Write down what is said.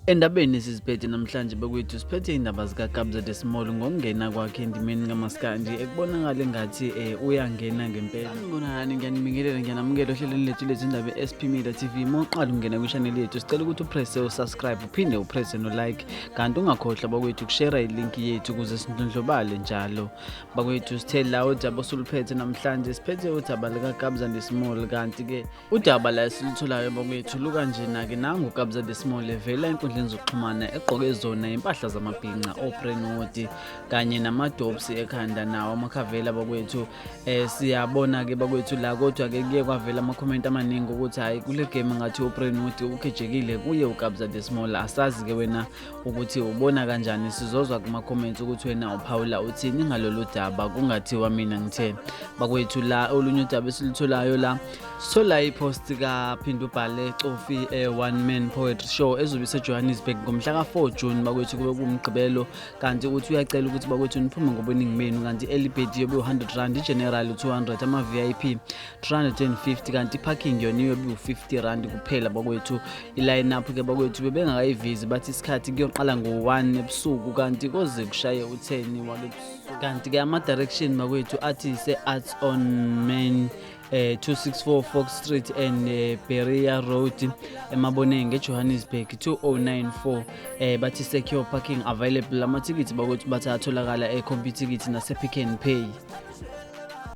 Endabeni esiziphethe namhlanje bakwethu, siphethe indaba zikaKabza De Small ngokungena kwakhe endimeni kamaskandi ekubonakala engathi uyangena ngempela. Sanibonani, ngiyanibingelela, ngiyanamukela ohlelweni lethu lezindaba e-SP Media TV. Uma uqala ukungena kwishaneli yethu, sicela ukuthi upresse usubscribe, uphinde upresse no-like, kanti ungakhohlwa bakwethu ukushera ilinki yethu ukuze sindlondlobale njalo. Bakwethu, sithe la udaba osuluphethe namhlanje, siphethe udaba likaKabza De Small. Kanti-ke udaba la esilutholayo bakwethu lukanjena-ke: nangu uKabza De Small evela enkundleni zokuxhumana egqoke zona impahla zamabhinca, oBrentwood kanye namadopsi ekhanda, nawo amakhavela bakwethu. Siyabona-ke bakwethu la, kodwa-ke kuye kwavela amakhomenti amaningi ukuthi hhayi, kule game ngathi uBrentwood ukhejekile kuye uKabza De Small. Asazi-ke wena ukuthi ubona kanjani, sizozwa kuma-comments ukuthi wena uphawula uthini ngalolu daba, kungathiwa mina ngithe. Bakwethu, la olunye udaba esilutholayo la, sithola ipost kaPhindubhale Cofi, e-one man poetry show ezobe iseJohannesburg ngomhla ka-4 June bakwethu, kube kuwumgqibelo. Kanti uthi uyacela ukuthi bakwethu niphume ngobuningi benu. Kanti i-early bird yobe u-100 rand, i-general u-200, ama-VIP 350, kanti i-parking yona iyobe u-50 rand kuphela bakwethu. I-line up ke bakwethu bebengakayivizi, bathi isikhathi kuyoqala ngo-1 ebusuku kanti koze kushaye u-10 wale busuku. Kanti-ke ama-direction bakwethu athi se-Arts on Main, 264 Fox Street and Berea Road, eMaboneng, eJohannesburg 2094. Bathi secure parking available. Amathikithi bakwethu bathi atholakala eComputicket nase-Pick n Pay.